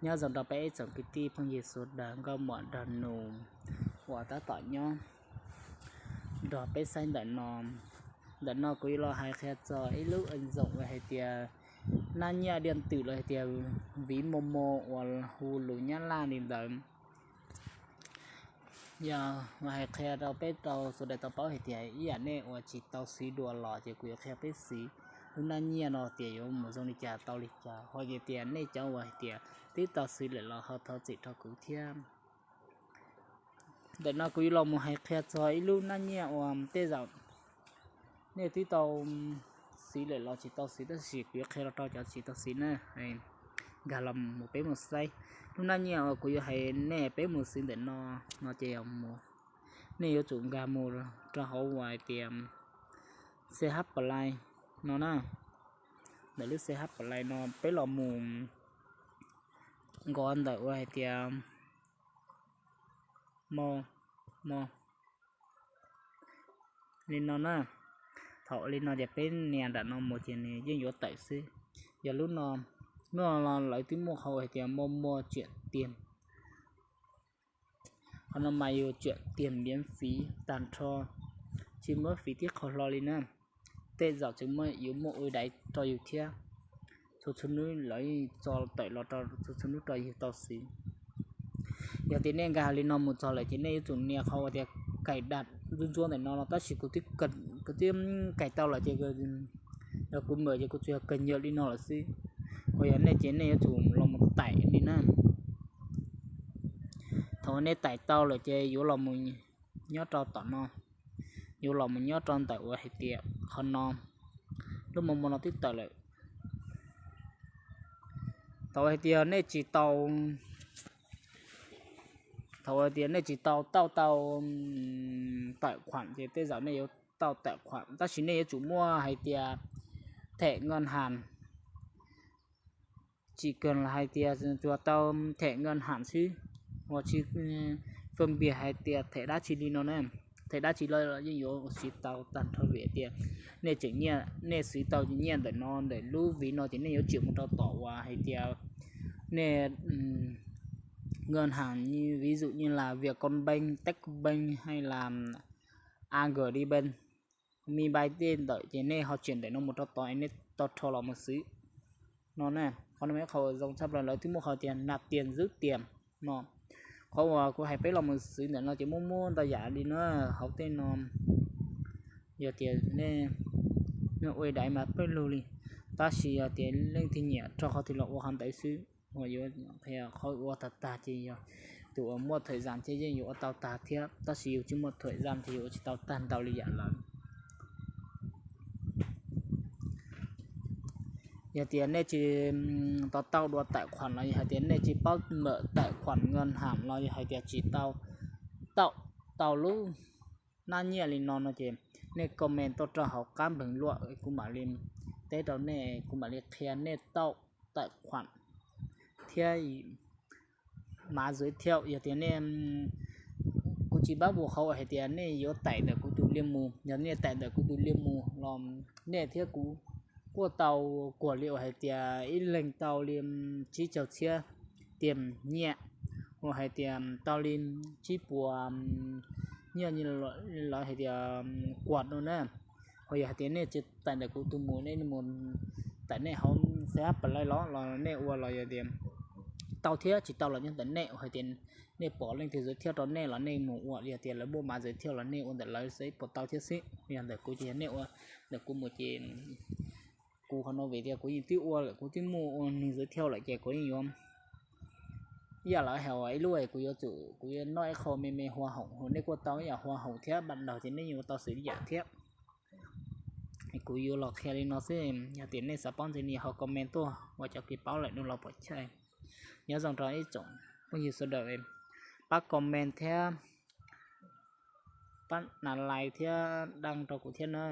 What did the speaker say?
Nyob zoo rau peb ib tsoom kwv tij phooj ywg sawv daws, nkauj muam nraug nus uas tab tom nyob nrog peb saib ntawm no. Ntawm no kuv yuav los hais qhia txog ib lub ntxoom uas hais tias nab nyiaj diaj twm los hais tias ví Momo uas hu lus Nyab Laj li ntawd. Yog hais qhia rau peb rau sawv daws tau paub hais tias ib yam nej uas tsis tau siv dua los ces kuv yuav qhia peb siv lub nab nyiaj no tias yuav mus zoo li cas tau li cas, ho yog tias nej cov uas hais tias twb tau siv lawm los ho thov txim rau kuv thiab. Ntawm no kuv yuav los mus hais qhia txog ib lub nab nyiaj uas tej zaum nej twb tau siv lawm los tsis tau siv, tab sis kuv yuav qhia los rau cov tsis tau siv na. Nkag los mus peb mus saib lub nab nyiaj uas kuv yuav hais nej peb mus siv ntawm no, no ces yog mus, nej yuav tsum nkag mus rau hauv uas hais tias C H Play no na. Ntawm lub C H Play no peb los mus nkaus ntawm uas hais tias mo, mo li no na. Thaum li no ces peb nias nram no mus ces nws yeej yuav tawm xwb. Yog lub no, lub no lawv twb muaj qhov hais tias mo mo tsiam tiag. Qhov no mas yus tsiam tiag miv fiv tag nrho, tsis muab fiv tib qho hlo li na. Tej zaum tseem muaj yuav muaj ua daiv rau yus thiab. Txhua txhua hnub lawv txo tawm los rau txhua txhua hnub rau yus tau siv. Yog tias nej nkag li no mus txog lawm ces nej yuav tsum nias qhov uas tias kais dam ntsuab ntsuab ntawm no no, tab sis kuv twb kais tau lawm ces yog kuv mam ces kuv tsuas yog kais nyam li no lawm xwb. Uas yog nej ces nej yuav tsum los mus taim li na. Thaum uas nej taim tau lawm ces yuav los mus nyob rau tom no, yuav los mus nyob rau ntawm uas hais tias qhov no, lub mo mo no twb tawm lawm. Thaum hais tias nej tsis tau, thaum hais tias nej tsis tau tauj tau tawm khuam ces tej zaum nej yuav tauj tawm khuam, tab sis nej yuav tsum muaj hais tias them nkaj ham, tsis kawg hais tias tsuas tau them nkaj ham xwb, uas tsis fwm npias hais tias them dab tsi li no na. Them dab tsi los yeej yuav siv tau tag nrho vim tias nej tseem nyiaj, nej siv tau nyiaj ntawm no ntawm lub viv no ces nej yuav tsim mus rau tom uas hais tias nej nkaj ham, ví dụ như là Vietcombank, Techcombank hay là Agribank, Mibank tej ntawm ces nej ho tsim ntawm no mus rau tod es nej tau rho los mus xwb no na. Qhov no yog qhov zoo tshaj plaws, lawv twb muaj qhov tias nạp tiền rút tiền no. Qhov uas kuv hais peb los mus xwv ntawm no ces muaj muaj ntau yam li no hauv tej no. Yog tias nej ua daiv mas pawg lug li, tab sis yog tias leej twg nyiam rau qhov twg los ua qhov ntawd xwb. Uas yuav qhia qhov ua tag tag ces yog tus uas muaj thời gian ces yeej yuav ua tau tag thiab, tab sis yus tsis muaj thời gian ces yus ua tsis tau tag ntau li yam lawm. Yog tias nej tsis tau tauj dua tài khoản los yog hais tias nej tsis paub mở tài khoản ngân hàng los yog hais tias tsis tau tauj tau lub nab nyiaj li no no ces nej comment tuaj rau hauv qab npeeg luam, kuv mam li teb rau nej, kuv mam li qhia nej tauj tài khoản thiab mã giới thiệu. Yog tias nej, kuv tsis pab pus qhov hais tias nej yuav tải ntawm kuv tus liaj mus, yog nej tải ntawm kuv tus liaj mus los nej thiab kuv kuj tau kuag li uas hais tias ib leeg tau li tsib caug txhiab tiền nyiaj, uas hais tias tau li tsib puas nyiaj, lawv hais tias kuam no na. Ho yog hais tias nej tsis tải ntawm kuv tus mus, nej mus tải nej hauv C H Play los los nej ua los yog tias tau thiab tsis tau los nyob ntawm nej, uas hais tias nej pom leej twg giới thiệu rau nej los nej mus ua, yog tias lawv muaj mã giới thiệu los nej ua ntawm lawv xwb puas tau thiab xwb. Yog ntawm kuv ces yog nej ua ntawm kuv mus ces kuv qhov no vim tias kuv yeej twb ua lawm, kuv twb muaj ua neeg giới thiệu lawm ces kuv yeej yuav ib yam lawv hais ua ib lub kuv yuav tsum kuv yuav noj ib qho me me hoa hồng, nej kuj tau ib yam hoa hồng thiab, ban đầu ces nej yuav tau xws li yam thiab. Kuv yuav los qhia li no xwb, yog tias nej xav paub ntxiv no ho comment tuaj ua cov kws paub lawm no los pom chawj. Nyob zoo rau ib tsoom phooj ywg sawv daws, pab comment thiab pab nias like thiab đăng rau kuv thiab na.